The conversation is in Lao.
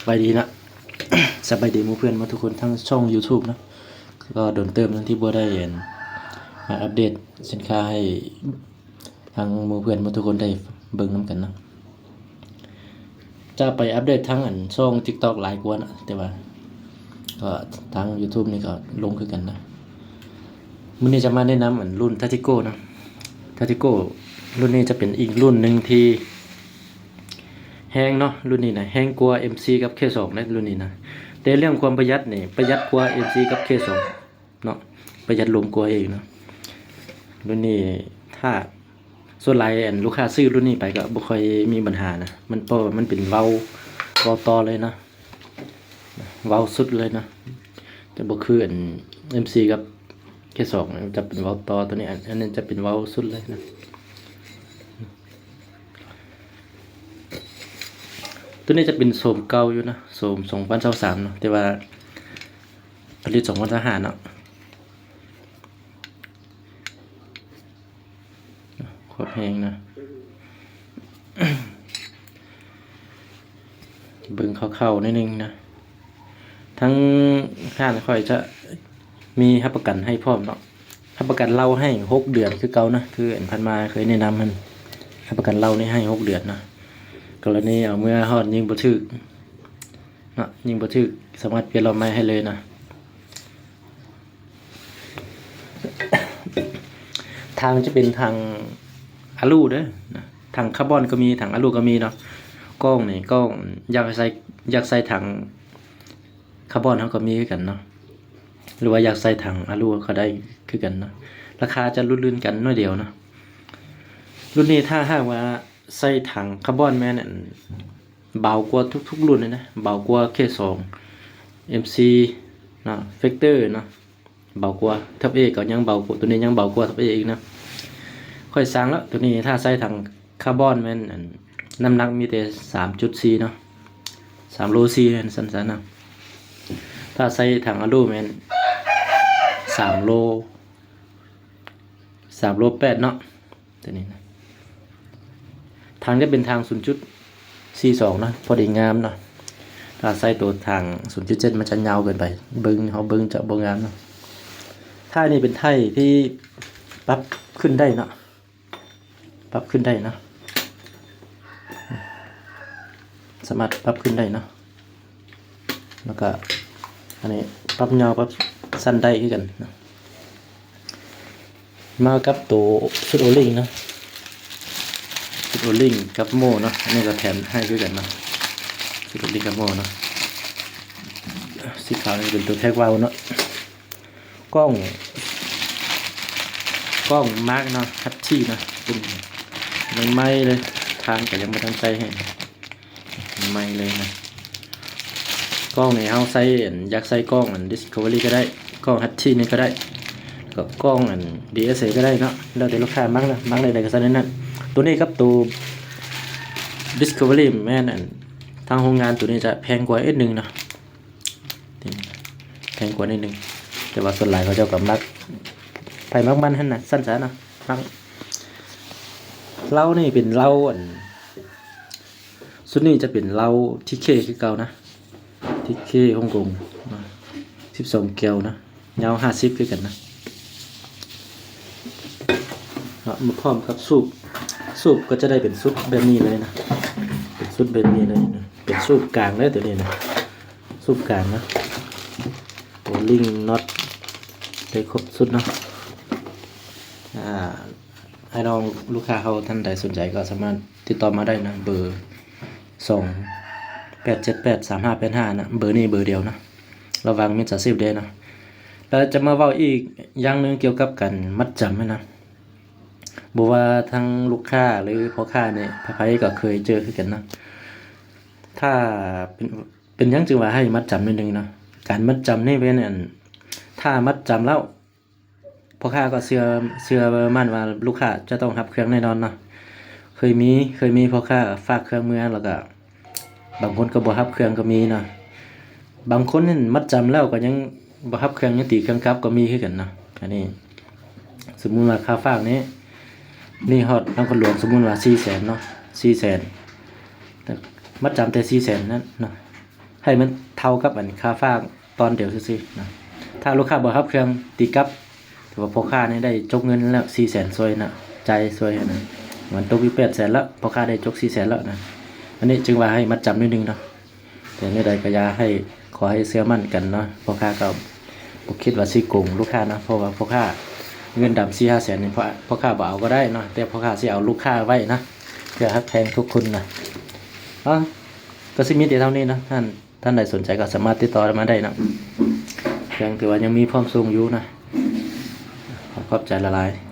ບາຍດີເນາະ ສະບາຍດີໝູ່ເພື່ອນໝົດທຸກຄົນ ທັງຊ່ອງຢູທູບເນາະ. ກໍດົນເຕີບແລ້ວທີ່ບໍ່ໄດ້ ອັນ ມາອັບເດດສິນຄ້າໃຫ້ທາງໝູ່ເພື່ອນໝົດທຸກຄົນໄດ້ເບິ່ງນຳກັນເນາະ. ຈະໄປອັບເດດທາງ ອັນ ຊ່ອງຕິກຕັອກຫຼາຍກວ່າເນາະ ແຕ່ວ່າກໍທາງຢູທູບນີ້ກໍລົງຄືກັນນະ. ມື້ນີ້ຈະມາແນະນຳ ອັນ ລຸ້ນທາຕິໂກເນາະ. ທາຕິໂກລຸ້ນນີ້ຈະເປັນອີກລຸ້ນໜຶ່ງທີ່ ແຮງເນາະ ລຸ້ນນີ້ນະ ແຮງກວ່າເອັມຊີກັບເຄສອງເດ້ ລຸ້ນນີ້ນະ. ແຕ່ເລື່ອງຄວາມປະຢັດນີ້ ປະຢັດກວ່າເອັມຊີກັບເຄສອງເນາະ ປະຢັດລົມກວ່າອີກເນາະ. ລຸ້ນນີ້ຖ້າສ່ວນຫຼາຍ ອັນ ລູກຄ້າຊື້ລຸ້ນນີ້ໄປກໍບໍ່ຄ່ອຍມີບັນຫານະ ມັນ ເພາະວ່າມັນເປັນເວົ້າ ເວົ້າຕໍ່ເລີຍເນາະ ເວົ້າສຸດເລີຍເນາະ. ຈະບໍ່ຄື ອັນ ເອັມຊີກັບເຄສອງ ຈະເປັນເວົ້າຕໍ່ ຕົວນີ້ ອັນ ອັນນີ້ຈະເປັນເວົ້າສຸດເລີຍນະ. ຕົວນີ້ຈະເປັນໂສມເກົ່າຢູ່ນະ ໂສມສອງພັນຊາວສາມເນາະ ແຕ່ວ່າຜະລິດສອງພັນຊາວຫ້າເນາະ. ຄວາມແຮງນະ ເບິ່ງຄ່າວໆໜ້ອຍໜຶ່ງນະ. ທາງຮ້ານຂ້ອຍຈະມີຮັບປະກັນໃຫ້ພ້ອມເນາະ ຮັບປະກັນເຫຼົ້າໃຫ້ຫົກເດືອນຄືເກົ່ານະ ຄືອັນຜ່ານມາເຄີຍແນະນຳຫັ້ນ ຮັບປະກັນເຫຼົ້ານີ້ໃຫ້ຫົກເດືອນເນາະ. ກໍລະນີເອົາເມືອຮອດຍິງບໍ່ຖືກເນາະ ຍິງບໍ່ຖືກ ສາມາດປ່ຽນເຫຼົ້າໃໝ່ໃຫ້ເລີຍນະ. ຖັງຈະເປັນຖັງອາລູເດີນະ ຖັງຄາບອນກໍມີ ຖັງອາລູກໍມີເນາະ. ກ້ອງນີ້ ກ້ອງຢາກໃສ່ ຢາກໃສ່ຖັງຄາບອນເຮົາກໍມີຄືກັນເນາະ ຫຼືວ່າຢາກໃສ່ຖັງອາລູກໍໄດ້ຄືກັນເນາະ. ລາຄາຈະລຸ້ນໆກັນໜ້ອຍດຽວເນາະ. ລຸ້ນນີ້ຖ້າຫາກວ່າໃສ່ຖັງຄາບອນແມ່ນ ອັນ ເບົາກວ່າທຸກໆລຸ້ນເລີຍນະ ເບົາກວ່າເຄສອງ ເອັມຊີເນາະ ແຟັກເຕີເນາະ ເບົາກວ່າ ທັບເອກໍຍັງເບົາກວ່າ ຕົວນີ້ຍັງເບົາກວ່າທັບເອອີກນະ. ຂ້ອຍຊ່າງແລ້ວ ຕົວນີ້ຖ້າໃສ່ຖັງຄາບອນແມ່ນ ອັນ ນ້ຳໜັກມີແຕ່ສາມຈຸດສີ່ເນາະ ສາມໂລສີ່ ຊັ້ນໆນະ. ຖ້າໃສ່ຖັງອາລູແມ່ນສາມໂລ ສາມໂລແປດເນາະ. ຕົວນີ້ນະ ຖັງຈະເປັນຖັງສູນຈຸດສີ່ສອງເນາະ ພໍດີງາມເນາະ. ຖ້າໃສ່ຕົວຖັງສູນຈຸດເຈັດມັນຈະຍາວເກີນໄປ ເບິ່ງ ເຮົາເບິ່ງຈະບໍ່ງາມເນາະ. ທ້າຍນີ້ເປັນທ້າຍທີ່ປັບຂຶ້ນໄດ້ເນາະ ປັບຂຶ້ນໄດ້ເນາະ ສາມາດປັບຂຶ້ນໄດ້ເນາະ. ແລ້ວກະອັນນີ້ປັບຍາວປັບສັ້ນໄດ້ຄືກັນເນາະ. ມາກັບໂຕຊຸດໂອລິງເນາະ ຊຸດໂອລິງກັບໂມ່ເນາະ ອັນນີ້ກໍແຖມໃຫ້ຄືກັນເນາະ ຊຸດໂອລິງກັບໂມ່ເນາະ. ສີຂາວນີ້ເປັນໂຕແທັກວາວເນາະ. ກ້ອງ ກ້ອງມາກເນາະ ຮັດທີເນາະ ເປັນໃໝ່ໆເລີຍ ທາງກໍຍັງບໍ່ທັນໃສ່ໃຫ້ ໃໝ່ເລີຍນະ. ກ້ອງນີ້ເຮົາໃສ່ ອັນ ຢາກໃສ່ກ້ອງ ອັນ ດິສຄັຟເວີຣີກໍໄດ້ ກ້ອງຮັດທີນີ້ກໍໄດ້ ແລ້ວກໍກ້ອງ ອັນ ດີເອສເອກໍໄດ້ເນາະ ແລ້ວແຕ່ລູກຄ້າມັກນະ ມັກແນວໃດກໍໃສ່ແນວນັ້ນ. ໂຕນີ້ກັບໂຕດິສຄັຟເວີຣີແມ່ນ ອັນ ທາງໂຮງງານໂຕນີ້ຈະແພງກວ່ານິດໜຶ່ງເນາະ. ແພງກວ່າໜ້ອຍໜຶ່ງ ແຕ່ວ່າສ່ວນຫຼາຍເຂົາເຈົ້າກໍມັກ ໃຜມັກມັນຫັ້ນນະ ຊັ້ນຊະເນາະ. ມັກ ເຫຼົ້ານີ້ເປັນເຫຼົ້າ ອັນ ຊຸດນີ້ຈະເປັນເຫຼົ້າທີເຄຄືເກົ່ານະ ທີເຄຮົງກົງນະ ສິບສອງແກ້ວນະ ຍາວຫ້າສິບຄືກັນນະ. ເນາະ ມາພ້ອມກັບສູບ ສູບກໍຈະໄດ້ເປັນຊຸດແບບນີ້ເລີຍນະ ເປັນຊຸດແບບນີ້ເລີຍນະ ເປັນສູບກາງເດີ ໂຕນີ້ນະ ສູບກາງນະ ໂອລິງ ນັອດ ໄດ້ຄົບຊຸດເນາະ. ອ່າ ອ້າຍນ້ອງລູກຄ້າເຮົາທ່ານໃດສົນໃຈກໍສາມາດຕິດຕໍ່ມາໄດ້ນະ ເບີສອງແປດເຈັດແປດສາມຫ້າແປດຫ້ານະ ເບີນີ້ເບີດຽວນະ ລະວັງມິດສາຊີບເດ້ເນາະ. ແລ້ວຈະມາເວົ້າອີກຢ່າງໜຶ່ງກ່ຽວກັບການມັດຈຳນະ ບໍ່ວ່າທັງລູກຄ້າ ຫຼື ພໍ່ຄ້ານີ້ ໃຜໆກໍເຄີຍເຈີຄືກັນເນາະ. ຖ້າເປັນ ເປັນຫຍັງຈຶ່ງວ່າໃຫ້ມັດຈຳໜ້ອຍໜຶ່ງເນາະ? ການມັດຈຳນີ້ແມ່ນ ອັນ ຖ້າມັດຈຳແລ້ວ ພໍ່ຄ້າກໍເຊື່ອ ເຊື່ອໝັ້ນວ່າລູກຄ້າຈະຕ້ອງຮັບເຄື່ອງແນ່ນອນເນາະ. ເຄີຍມີ ເຄີຍມີພໍ່ຄ້າຝາກເຄື່ອງເມືອ ແລ້ວກໍບາງຄົນກໍບໍ່ຮັບເຄື່ອງກໍມີເນາະ. ບາງຄົນນັ້ນມັດຈຳແລ້ວກໍຍັງບໍ່ຮັບເຄື່ອງ ຍັງຕີເຄື່ອງກັບກໍມີຄືກັນເນາະ. ອັນນີ້ສົມມຸດວ່າຄ່າຝາກນີ້ ນີ້ຮອດນະຄອນຫຼວງ ສົມມຸດວ່າສີ່ແສນເນາະ ສີ່ແສນ ມັດຈຳແຕ່ສີ່ແສນນັ້ນເນາະ. ໃຫ້ມັນເທົ່າກັບອັນຄ່າຝາກຕອນດຽວຊື່ໆນະ. ຖ້າລູກຄ້າບໍ່ຮັບເຄື່ອງຕີກັບ ຖືວ່າພໍ່ຄ້ານີ້ໄດ້ຈົກເງິນແລ້ວສີ່ແສນສ່ວຍນະ, ຈ່າຍສ່ວຍຫັ້ນນະ, ມັນຕົກຢູ່ແປດແສນແລ້ວ, ພໍ່ຄ້າໄດ້ຈົກສີ່ແສນແລ້ວນະ. ອັນນີ້ຈຶ່ງວ່າໃຫ້ມັດຈຳໜ້ອຍໜຶ່ງເນາະ. ແຕ່ແນວໃດກໍຢ່າໃຫ້ ຂໍໃຫ້ເຊື່ອໝັ້ນກັນເນາະ. ພໍ່ຄ້າກໍບໍ່ຄິດວ່າຊິໂກງລູກຄ້າເນາະ, ເພາະວ່າພໍ່ຄ້າເງິນດຳສີ່ຫ້າແສນນີ້ ພໍ່ ພໍ່ຄ້າບໍ່ເອົາກໍໄດ້ເນາະ, ແຕ່ພໍ່ຄ້າຊິເອົາລູກຄ້າໄວ້ນະ ເພື່ອຮັກແພງທຸກຄົນນະ. ເອົາ ກໍຊິມີແຕ່ເທົ່ານີ້ເນາະ. ທ່ານ ທ່ານໃດສົນໃຈກໍສາມາດຕິດຕໍ່ມາໄດ້ເນາະ. ເຄື່ອງຖືວ່າຍັງມີພ້ອມສົ່ງຢູ່ນະ. ຂອບໃຈຫຼາຍໆ.